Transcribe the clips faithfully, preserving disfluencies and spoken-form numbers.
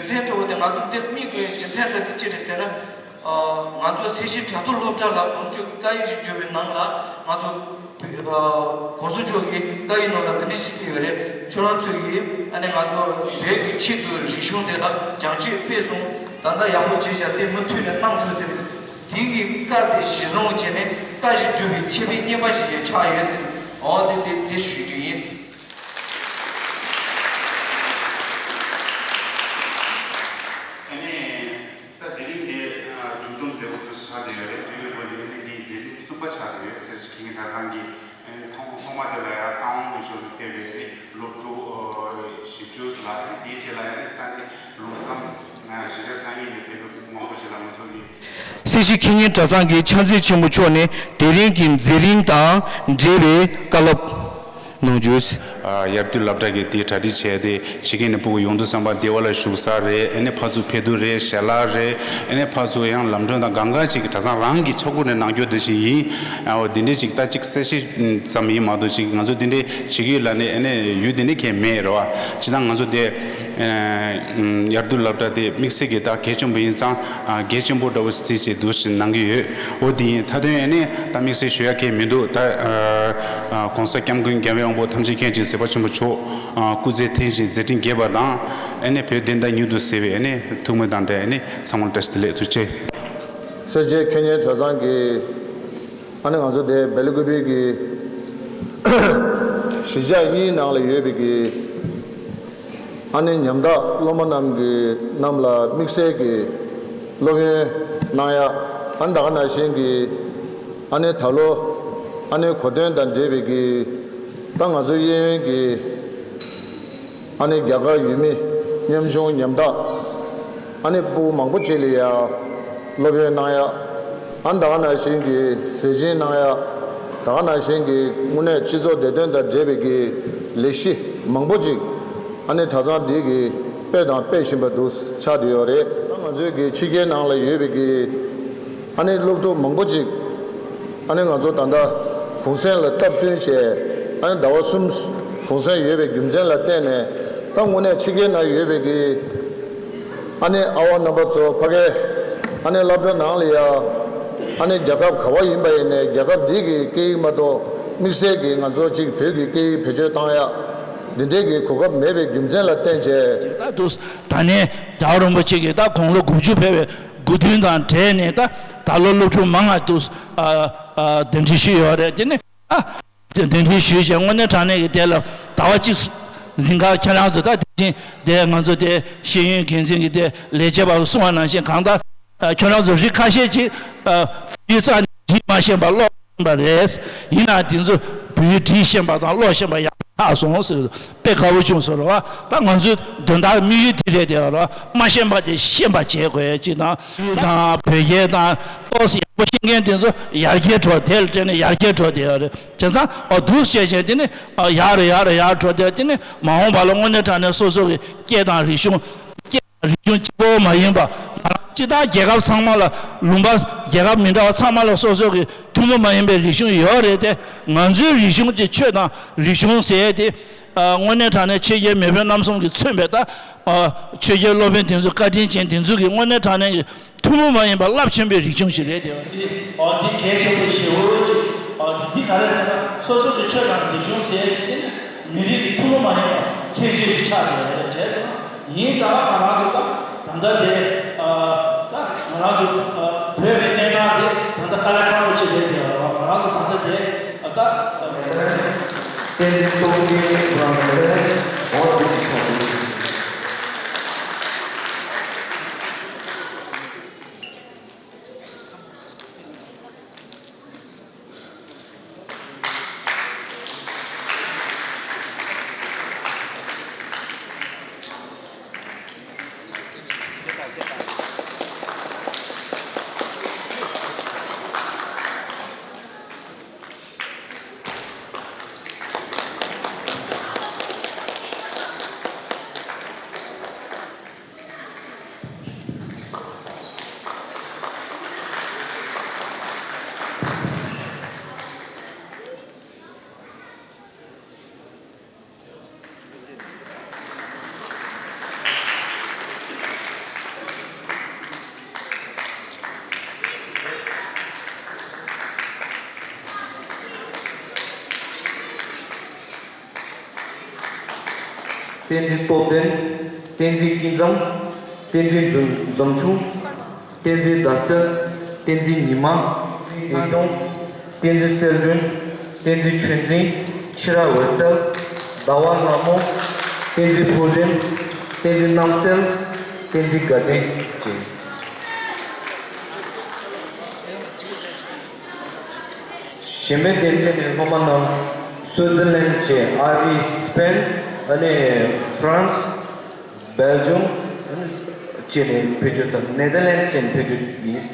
མཚན་འདྲ་བོ་དེ་ང་ཚོ་འདིར་དམིགས་དགོས་རྒྱུ་མཚན་འདྲ་དེ་ཅི་རེད་ཟེར་ན། ཨ། ང་ཚོ་སེར་བྱེས་དྲ་ཐོག་སློབ་གྲྭ་ལ་བོད་སྐད་བཀའ་ཡིག་ཞིག་བསྒྱུར་བའི་ནང་ལ་ང་ཚོ་ཨ་གོང་ས་མཆོག་གིས་བཀའ་ཡིག་ནང་ལ་འདི་འདྲ་ཞིག་གསུངས་ཡོད་རེད། ཁྱོད་རང་ཚོ་གིས་ཨ་ནི་ང་ཚོ་བོད་ཀྱི་ཆེད་དུ་རིག་གཞུང་དེ་ལ་བྱང་ཆུབ་སྤེལ་སོང་། ད་ལྟ་ཡག་པོ་བྱས་བཞག་དེ་མུ་མཐུད་ནས་གནང་ཤོག་ཟེར། དེ་གི་བཀའ་དེ་གཞི་བཟུང་བྱས་ནས་བཀའ་བཞིན་སྒྲུབ་པའི་ཆེད་དཔོན་གཉེར་པ་ཞིག་ཡང་ཆགས་ཡོད་ཟེར། འོ་དེ་དེ་དེ་ཞུ་རྒྱུ་ཡིན་ཟེར། ཨ་ནི། ད་དེ་རིང་འདི་མཇུག་བསྡོམས་མཛད་སྒོ་ཚོ་ཆགས་བསྡད་ཡོད་རེད། དེ་ཡོད་པ་ནི་ཨ་ནི་འདིའི་མཛད་རིམ་གསུམ་པ་ཆགས་བསྡད་ཡོད་ཟེར། ཁྱེད་ཀྱི་གྲྭ་ཚང་གི་ཨ་ནི་ཐོག་ཐོག་མ་དེ་ལ་ཡང་བཀའ་དབང་ལ་ཞུགས་ཏེ་བསྟན་པའི་ཨ་ནི་སློབ་ཕྲུག་ཞིབ་འཇུག་ལ་ཨ་ནི་དེའི་རྗེས་ལ་ཡང་ཨ་ནི་ས་གནས་ལུང་བསམ་གཞིས་ཆགས་སང་ཉིན་ནས་ཕེབས་པའི་སྐུ་མང་པོ་ཞིག་ལ་ང་ཚོ་གི་སེར་བྱེས་ཁེ་ཉེན་གྲྭ་ཚང་གི་ཕྱག་མཛོད་ཆེན་པོ་མཆོག་ནས་དེ་རིང་གི་མཛད་རིམ་དང་འབྲེལ་བའི་བཀའ་སློབ་གནང་རྒྱུ། ཨ། དབྱར་དུས་སློབ་གྲྭ་གི་དེའི་གྲ་སྒྲིག་བྱས་ཏེ་ཕྱི་རྒྱལ་ནས་ཕྲུ་གུ་ཡོང་དུས་ཙམ་པ་དེ་བ་ལ་བཞུགས་ས་རེད། ཨ་ནི་ཕར་ཚུར་ཕེབས་དུས་རེད། ཞལ་ལག་རེད། ཨ་ནི་ཕར་ཚུར་ཡང་ལམ་གྲོན་དང་གང་ག་ཅིག་གྲྭ་ཚང་རང་གི་ཆ་བགོས་ནས་གནང་རྒྱུ་འདི་ཞིག་ཡིན། ཨ། འོ་འདི་འདྲས་ཅིག་ད་ཅིག་གསལ་བཤད་ཙམ་ཡིན་མ་གཏོགས་ཅིག་ང་ཚོ་འདི་འདྲས་བྱེད་ཀྱི་ཡོད་ལབ་ནས་ཨ་ནི་ཡུལ་འདི་འདྲས་གང་ཡང་མེད་རེད་བ། ཅི་ད་ང་ཚོ་དེ་ཨ་དབྱར་དུས་སློབ་གྲྭ་དེ་དམིགས་བསལ་གྱི་ད་གལ་ཆེན་པོ་ཡིན་ཙང་། ཨ། གལ་ཆེན་པོ་འདྲ་བོ་བརྩིས་བྱས་འདུག་ཞེས་གནང་གི་ཡོད། འོ་དེ་ཡིན། མཐའ་དོན་ཨ་ནི་ད་དམིགས་བསལ་ཞུ་ཡ་གང་ཡང་མི་འདུག་ད་ཨ་༸གོང་ས་༸སྐྱབས་མགོན་རྒྱལ་བའི་དབང་པོ་ཐམས་ཅད་མཁྱེན་ཅིང་གཟིགས་པ་ཆེན་པོ་མཆོག་ཨ་སྐུ་ཚེ་བརྟན་ཞིང་མཛད་འཕྲིན་རྒྱས་པ་དང་། ཨ་ནི་བོད་བདེན་མཐའ་མྱུར་དུ་གསལ་བའི་ཨ་ནི་ཐུགས་སྨོན་དང་འབྲེལ་ཨ་ནི་ཚང་མར་བཀྲ་ཤིས་བདེ་ལེགས། ཐུགས་རྗེ་ཆེ། སེར་བྱེས་ཁེ་ཉེན་གྲྭ་ཚང་གི་ཨ་ནི་ང་ཚོ་དེ་སྦེལ་ཀོབ་གི་གཞིས་ཆགས་གཉིས་ནང་ལ་ཡོད་པའི་གི་ཨ་ནི་ཉམ་ཐག་སློབ་མ་རྣམས་ཀྱི་རྣམས་ལ་དམིགས་བསལ་གྱི་སློབ་ཡོན་གནང་ཡ། ཨ་ནི་ད་ག་ནང་བཞིན་གྱི་ཨ་ནི་ད་ལོ་ཨ་ནི་གོ་སྟོན་དང་འབྲེལ་བའི་གི་ད་ང་ཚོའི་གཡས་གཡོན་གྱི་ཨ་ནི་རྒྱ་གར་ཡུལ་མི་ཉམ་ཆུང་ཉམ་ཐག་ཨ་ནི་ཕྲུ་གུ་མང་པོ་ཅིག་ལ་ཡ་སློབ་ཡོན་གནང་ཡ། ཨ་ནི་ད་ག་ནང་བཞིན་གྱི་ཟས་སྦྱིན་གནང་ཡ། ད་ག་ནང་བཞིན་གྱི་དངོས་གནས་སྤྱི་ཚོགས་བདེ་དོན་དང་འབྲེལ་བའི་གི་ལས་གཞི་མང་པོ་ཅིག་ཨ་ནི་གྲྭ་ཚང་འདི་གིས་སྤེལ་དང་སྤེལ་བཞིན་པ་འདུག་ཆགས་བསྡད་ཡོད་རེད། ད་ང་ཚོའི་གི་ཕྱི་རྒྱལ་ནང་ལ་ཡོད་པའི་གི་ཨ་ནི་སློབ་ཕྲུག་མང་པོ་ཅིག་ཨ་ནི་ང་ཚོ་ད་ལྟ་གུང་སེང་ལ་སྟབས་བསྟུན་བྱས། ཨ་ནི་ཟླ་བ་གསུམ་གུང་སེང་ཡོད་པའི་རྒྱུ་མཚན་ལ་བརྟེན་ནས། ད་དངོས་གནས་ཕྱི་རྒྱལ་ནང་ཡོད་པའི་གི་ཨ་ནི་ཨ་བ་རྣམ་པ་ཚོ་ཕ་གའི་ཨ་ནི་སློབ་གྲྭ་ནང་ལ་ཡ། ཨ་ནི་རྒྱལ་ཁབ་ག་བ་ཡིན་པ་ཡིན་ནའི་རྒྱལ་ཁབ་འདི་གི་སྐད་ཡིག་མ་གཏོགས་དམིགས་བསལ་གྱི་ང་ཚོ་གཅིག་བོད་ཀྱི་སྐད་ཡིག་བེད་སྤྱོད་བཏང་ཡ་འདི་འདྲའི་གི་གོ་སྐབས་མེད་པའི་རྒྱུ་མཚན་ལ་བརྟེན་བྱས། ད་དུས་ད་ནས་རྒྱལ་བ་རིན་པོ་ཆེ་གིས་ད་དགུང་ལོ་དགུ་བཅུ་ཕེབས་པའི་དགུང་སྟོན་དང་འབྲེལ་ནས་ད་ད་ལོ་སློབ་ཕྲུག་མང་ང་དུས་ཨ་ཨ་གདན་འདྲེན་ཞུས་ཡོད་རེད། དེ་ནས་ཨ་གདན་འདྲེན་ཞུས་བྱས་དངོས་གནས་དྲང་གནས་ཀྱི་དེ་ལ་ཟླ་བ་གཅིག་རིང་ག་ཁྱེད་རང་ཚོ་ད་དེ་བཞིན་དེ་ང་ཚོ་དེ་ཤེས་ཡོན་འགན་འཛིན་གྱི་དེ་ལས་བྱེད་པ་གསུང་བ་ནང་བཞིན་གང་ལྟར་ཨ་ཁྱོད་རང་ཚོ་རིགས་ཁ་ཤས་ཅིག་ཨ་ཡིག་ཚགས་ནས་འབྲི་མ་ཤེས་པ་ཀློག་པ་རེད། ཡིན་ནའང་དེ་ཚོ་བོད་ཡིག་འབྲི་ཤེས་པ་དང་ཀློག་ཤེས་པ་ཡག་ཆགས་སོང་ཟེར། དཔེ་དགའ་བོ་བྱུང་ཟེར་བ། ད་ང་ཚོའི་དོན་དག་དམིགས་ཡུལ་དེ་རེད་དེ་བ། མ་ཤེས་པ་དེ་ཤེས་པ་བྱེད་དགོས་ཅིག་དང་། བོད་ཡིག་དང་བོད་སྐད་དང་ཏོག་ཙམ་ཡག་པོ་ཤེས་མཁན་དེ་ཚོ་ཡར་རྒྱས་འགྲོ་དེ་ལ་བརྟེན་ནས་ཡར་རྒྱས་འགྲོ་དེ་ཡོད་རེད། བྱས་ཙང་ཨ་འདུག་བྱས་བྱས་དེ་ནི་ཨ་ཡག་རེད་ཡག་རེད་ཡག་འགྲོ་དེ། དེ་ནི་མ་འོངས་པ་ལ་དངོས་གནས་དྲང་གནས་སོ་སོ་གི་སྐད་དང་རིག་གཞུང་། སྐད་རིག་གཞུང་གཅིག་པོ་མ་ཡིན་པ། སྤྱིར་བཏང་རྒྱལ་ཁབ་ཚང་མ་ལ་ལུང་པ་རྒྱལ་ཁབ་མི་འདྲ་བ་ཚང་མ་ལ་སོ་སོ་གི་ཐུན་མོང་མ་ཡིན་པའི་རིག་གཞུང་ཡོད་རེད་དེ། ང་ཚོའི་རིག་གཞུང་གི་ཆོས་དང་རིག་གཞུང་ཟེར་ཡས་དེ་ཨ་དངོས་གནས་དྲང་གནས་ཆོས་རྒྱལ་མེས་དབོན་རྣམ་གསུམ་གྱིས་མཚོན་པའི་ད་ཨ་ཆོས་རྒྱལ་སློབ་དཔོན་དེ་ཚོ་བཀའ་དྲིན་ཅན་དེ་ཚོ་གི་དངོས་གནས་དྲང་གནས་ཀྱི་ཐུན་མོང་མ་ཡིན་པ་རླབས་ཆེན་པོའི་རིག་གཞུང་ཞིག་རེད་དེ། ཨོ་འདི་གལ་ཆེན་པོ་ཞེ་པོ་ཅིག་ཨོ་འདི་ག་རེ་ཟེར་ན་སོ་སོ་གི་ཆོས་དང་རིག་གཞུང་ཟེར་ཡས་དེ་ནི་མི་རིགས་ཀྱི་ཐུན་མོང་མ་ཡིན་པ་ཁྱད་ཆོས་ཤིག་ཆགས་ཡོད་རེད། བྱས་ཙང་ཡིན་ཙང་ང་རང་ཚོ་ད་ད་ལྟ་དེ་ཨ་ད་ང་རང་ཚོ་ཨ་བོད་ཀྱི་གནས་སྟངས་དེ་ད་ལྟ་དཀའ་ལས་ཁག་པོ་ཅིག་རེད་དེ། ང་རང་ཚོ་ད་ལྟ་དེ་ཨ་ད་བསྟན་འཛིན་སྟོབས་རྒྱལ་ཁོ་རང་རེད། འོ་དེ་ཆགས་འདུག་བསྟན་འཛིན་སྟོབས་ལྡན། བསྟན་འཛིན་སྐྱིད་འཛོམས། བསྟན་འཛིན་འཛོམས་ཆུང་། བསྟན་འཛིན་ཟླ་གསལ། བསྟན་འཛིན་ཉི་མ། བསྟན་འཛིན་ངེས་གདོང་། བསྟན་འཛིན་གསལ་སྒྲོན། བསྟན་འཛིན་ཆོས་འཛིན། ཕྱི་ར་འོད་གསལ། ཟླ་བ་ལྷ་མོ། བསྟན་འཛིན་ཕུག་རིམ། བསྟན་འཛིན་རྣམ་གསལ། བསྟན་འཛིན་དགའ་ལྡན་བཅས། གཞན་པའི་སྡེ་ཚན་ནས་སློབ་མ་རྣམས་སུའུ་ཙི་ལན་བཅས། ཨ་རི། སི་པེན། ཨ་ནི་ཧྥ་རན་སི། སྦེལ་ཇམ་བཅས་ནས་ཕེབས་རྒྱུ་དང་ནེ་དར་ལན་བཅས་ནས་ཕེབས་རྒྱུ་ཡིན།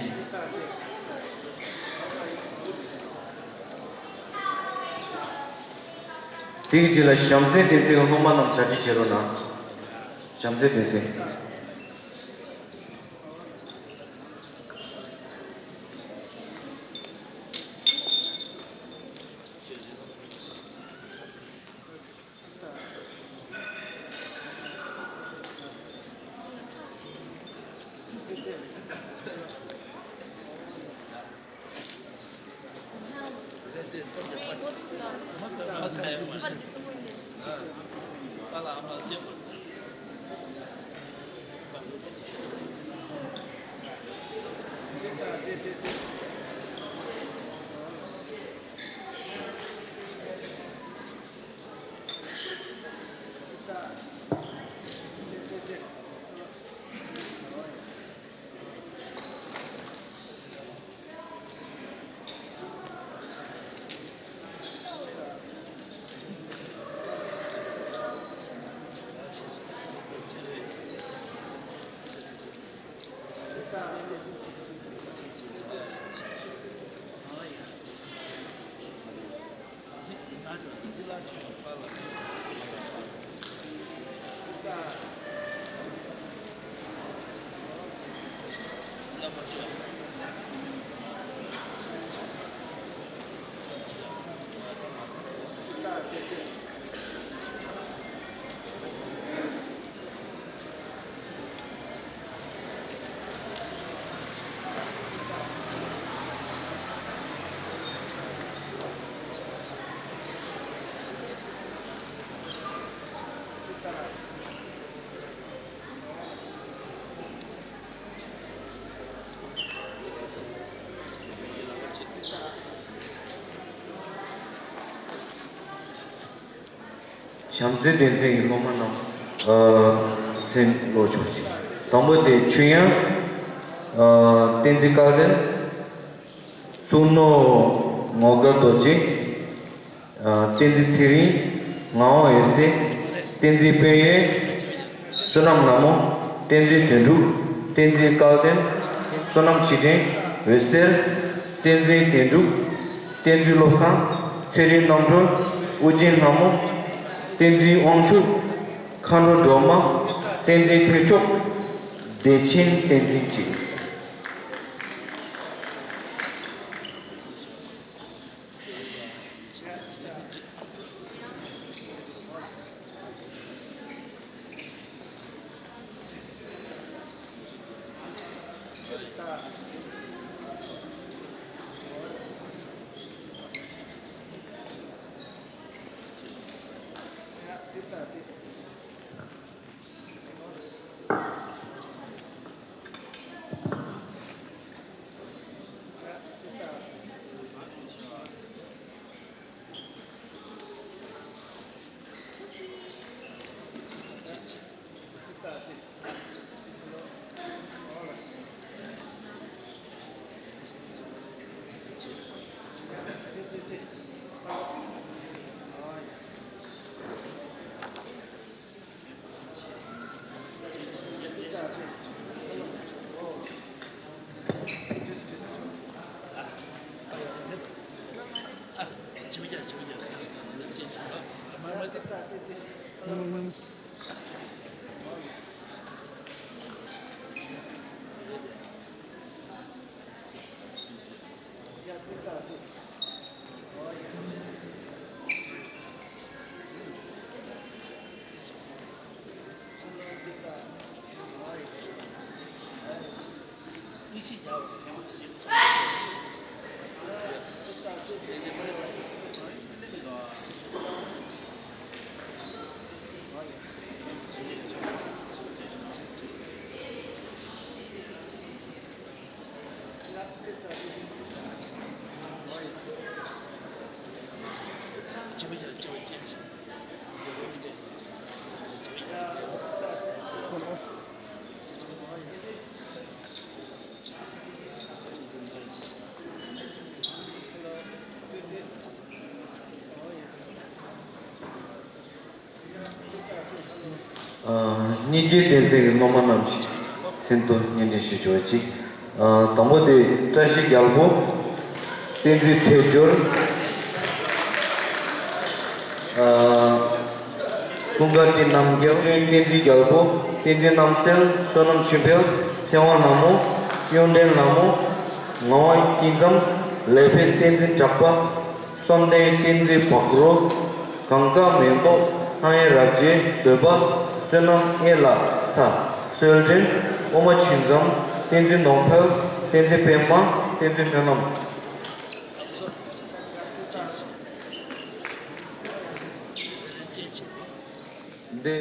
དེའི་རྗེས་ལ་བྱམས་བརྩེའི་སྡེ་ཚན་གྱི་སློབ་མ་རྣམས་གྲ་སྒྲིག་བྱེད་རོགས་གནང་། བྱམས་བརྩེའི་སྡེ་ཚན། བྱམས་བརྩེའི་སྡེ་ཚན་གྱི་སློབ་མ་རྣམས། ཨ། མཚན་ཀློག་ཆོག་ཅིག་དང་པོ་དེ་ཆོས་དབྱངས། ཨ། བསྟན་འཛིན་སྐལ་ལྡན། གཙུག་ནོར་ངོ་དགའ་རྡོ་རྗེ། ཨ། བསྟན་འཛིན་ཚེ་རིང་། ངག་དབང་འོད་ཟེར། བསྟན་འཛིན་དཔལ་ཡོན། བསོད་ནམས་ལྷ་མོ། བསྟན་འཛིན་དོན་གྲུབ། བསྟན་འཛིན་སྐལ་ལྡན། བསོད་ནམས་ཆོས་སྒྲོན། འོད་ཟེར། བསྟན་འཛིན་དོན་གྲུབ། བསྟན་འཛིན་བློ་བཟང་། ཚེ་རིང་རྣམ་གྲོལ། ཨོ་རྒྱན་ལྷ་མོ། བསྟན་འཛིན་དབང་ཕྱུག། མཁའ་འགྲོ་སྒྲོལ་མ། བསྟན་འཛིན་ཐེག་མཆོག། བདེ་ཆེན་བསྟན་འཛིན་བཅས། སྙིང་རྗེའི་བསྟན་འཛིན་གྱི་སློབ་མ་རྣམས་ཀྱི་མཚན་དུ་སྙན་སྒྲོན་ཞུ་ཆོག་ཅིག་དང་པོ་དེ་བཀྲ་ཤིས་རྒྱལ་པོ། བསྟན་འཛིན་ཐོས་འགྱུར། ཀུན་དགའ་བཀྲིས་རྣམ་རྒྱལ། བསྟན་འཛིན་རྒྱལ་པོ། བསྟན་འཛིན་རྣམ་གསལ། བསོད་ནམས་ཆོས་འཕེལ། ཚེ་དབང་ལྷ་མོ། གཡུང་དྲུང་ལྷ་མོ། ངག་དབང་སྐྱིད་འཛོམས། ལེགས་སྤེལ་བསྟན་འཛིན་གྲགས་པ། བསམ་གཏན་བསྟན་འཛིན་བག་རོ། གངས་དཀར་མེ་ཏོག། ལྷང་ཡེ་རབ་རྒྱས། འདོད་པ། བསོད་ནམས་ཨེ་ལ་ཚ། གསལ་སྒྲོན། ཨོ་མ་ཆུང་འཛོམས། བསྟན་འཛིན་ནོར་འཕེལ། བསྟན་འཛིན་པད་མ། བསྟན་འཛིན་བསོད་ནམས། འདི།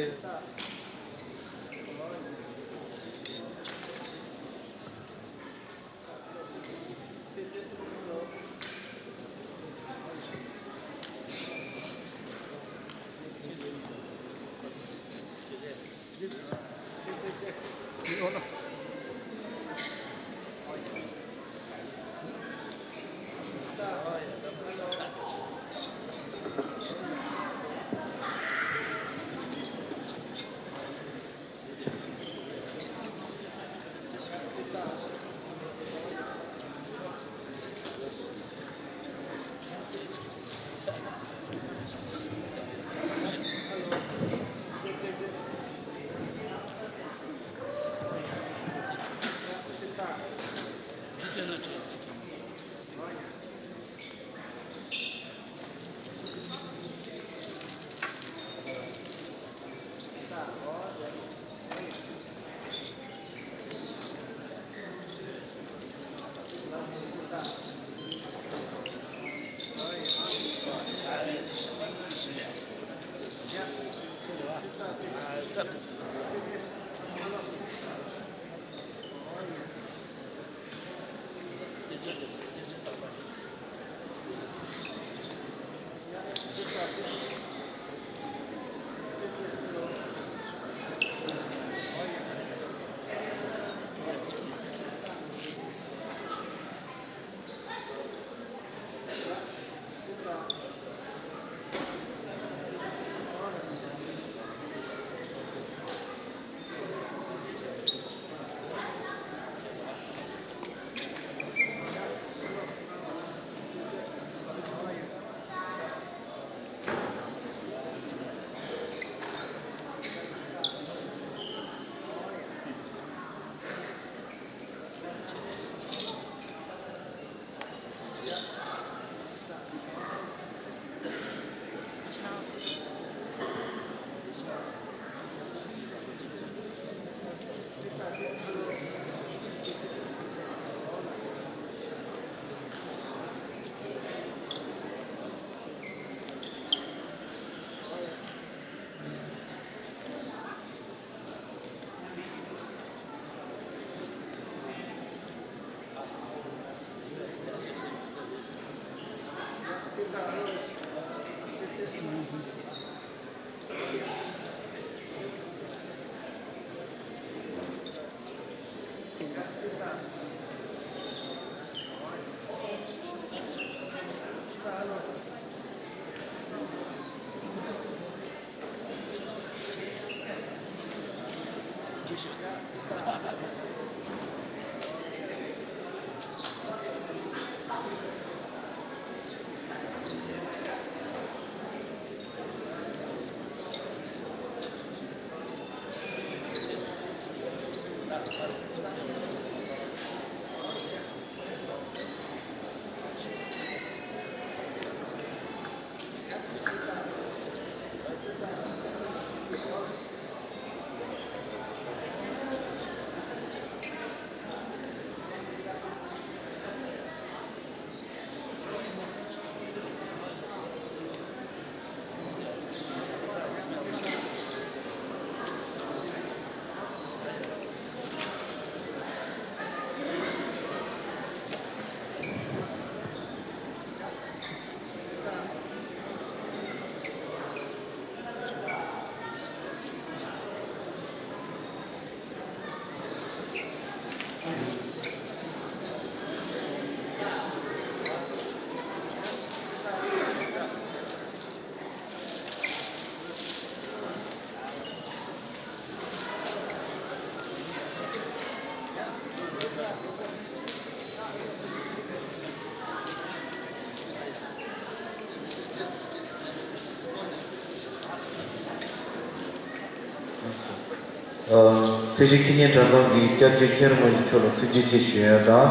ཨ། ཚེ་གཞི་ཁེ་ཉེན་དྲ་ཚང་གི་བསྐྱར་བཅོས་མཁན་རིན་པོ་ཆེ་མཆོག་ལ་ཐུགས་རྗེ་ཆེ་ཞུ་ཡ་དང་།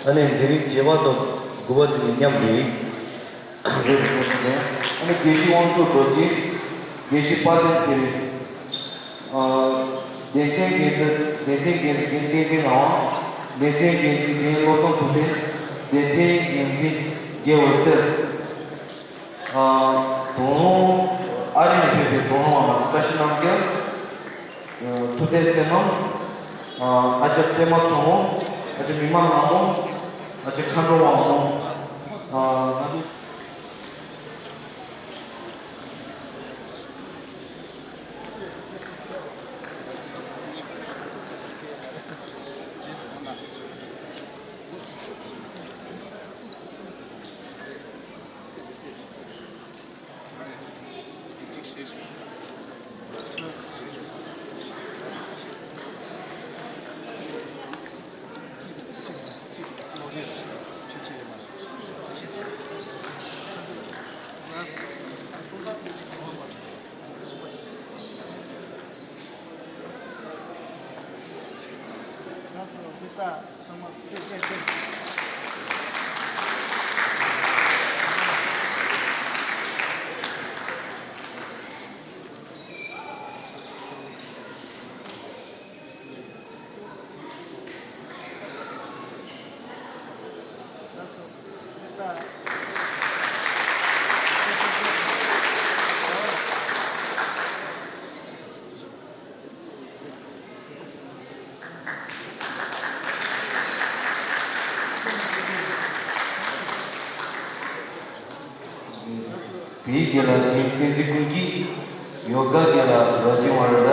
ཨ་ནི་དེ་རིང་བརྗེ་པ་དང་དགུ་པ་དེ་ནི་མཉམ་རེད། རེད་རེད་རེད། ཨ་ནི་དགེ་བཤེས་དབང་ཕྱུག་རྡོ་རྗེ། དགེ་བཤེས་དཔལ་ལྡན་ཚེ་རིང་། ཨ། གདན་སའི་འགན་འཛིན། གདན་སའི་འགན་འཛིན་བསྟན་འཛིན་ངག་དབང་། གདན་སའི་འགན་འཛིན་རྒན་བློ་བཟང་ཐུབ་བསྟན། གདན་སའི་འགན་འཛིན་རྒན་འོད་ཟེར། ཨ། དོ་ལོང་། ཨ་རི་ནས་ཕེབས་པའི་དོ་ལོང་བ་རྣམས་བཀྲ་ཤིས་རྣམ་རྒྱལ། ཨ། ཐུབ་བསྟན་བསོད་ནམས། ཨ། ཨ་ཅག་པད་མ་མཚོ་མོ། ཨ་ཅག་མི་མང་ལྷ་མོ། ཨ་ཅག་མཁའ་འགྲོ་དབང་མོ། ཨ། ང་ཚོ། བོད་ཡིག་དགེ་ལགས་རིན་ཆེན་བསྟན་འཛིན་ཀུན་སྐྱིད། ཡོ་ག་དགེ་ལགས་རོ་ཅན་ཝ་ར་ད། ད་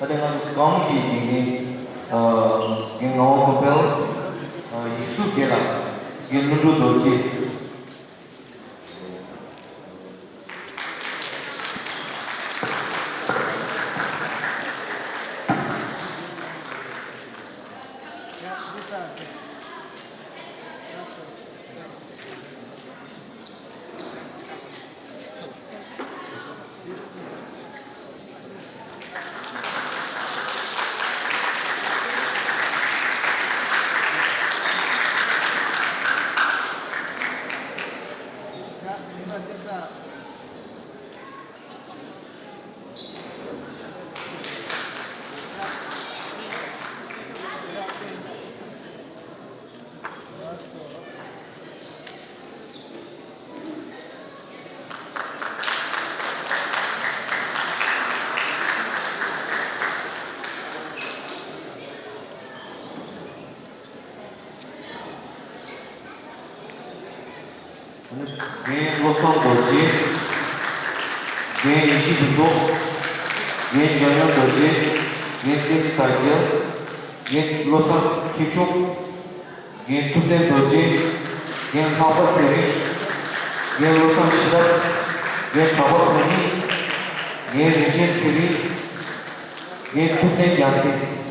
ལྟ་ང་ཚོ་གང་ཞིག་བྱེད་མཁན། ཨ། རྒན་ངག་དབང་ཀུན་དཔལ། ཨ། ཡིག་གཟུགས་དགེ་ལགས་རྒན་ཀླུ་སྒྲུབ་རྡོ་རྗེ། རྒན་བློ་བཟང་རྡོ་རྗེ། རྒན་ཡེ་ཤེས་ཕུན་ཚོགས། རྒན་འཇམ་དབྱངས་རྡོ་རྗེ། རྒན་བསྟན་འཛིན་དར་རྒྱས། རྒན་བློ་བཟང་མཁས་མཆོག། རྒན་ཐུབ་བསྟན་རྡོ་རྗེ། རྒན་ལྷག་པ་ཚེ་རིང་། རྒན་བློ་བཟང་ཤེས་རབ། རྒན་གྲགས་པ་ཚེ་རིང་། རྒན་རིན་ཆེན་ཚེ་རིང་། རྒན་ཐུབ་བསྟན་རྒྱལ་མཚན།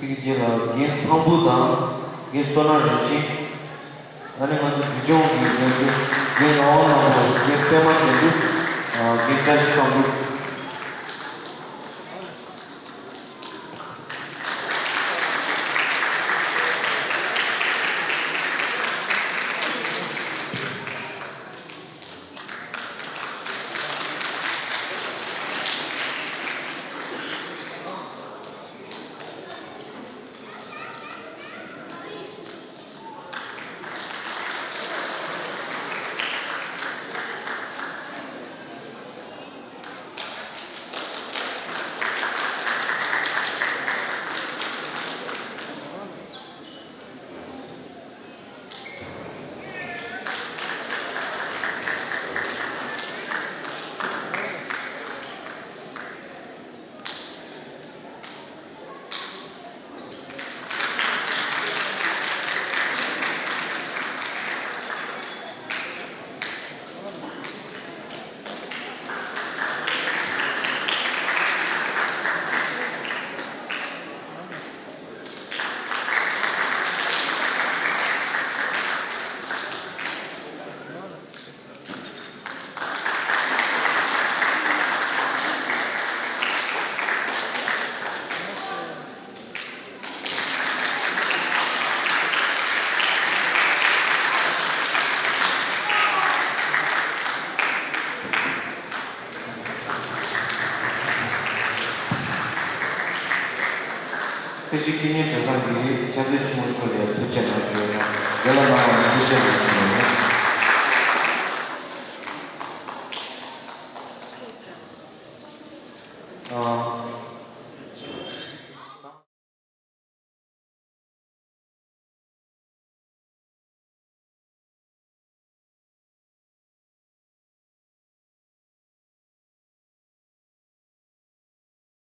དེའི་རྗེས་ལ་རྒན་ཚངས་བུག་དང་རྒན་བསོད་ནམས་རིན་ཆེན། ཨ་ནི་ང་ཚོ་འཛིན་སྐྱོང་གི་ལས་འགུལ། རྒན་ངག་དབང་ལྷ་མོ། རྒན་པད་མ་དོན་གྲུབ། ཨ། རྒན་བཀྲ་ཤིས་བཟང་པོ། ཁ་ཤས་ཀྱིས་ངའི་གྲྭ་ཚང་གི་ཕྱག་མཛོད་ཆེན་མོ་མཆོག་ལ་ཡང་ཐུགས་རྗེ་གནང་ཞུ་ཡོད་ན། རྒན་ལགས་ནང་ལ་ཐུགས་རྗེ་གནང་ཞུ་ཡོད་ན།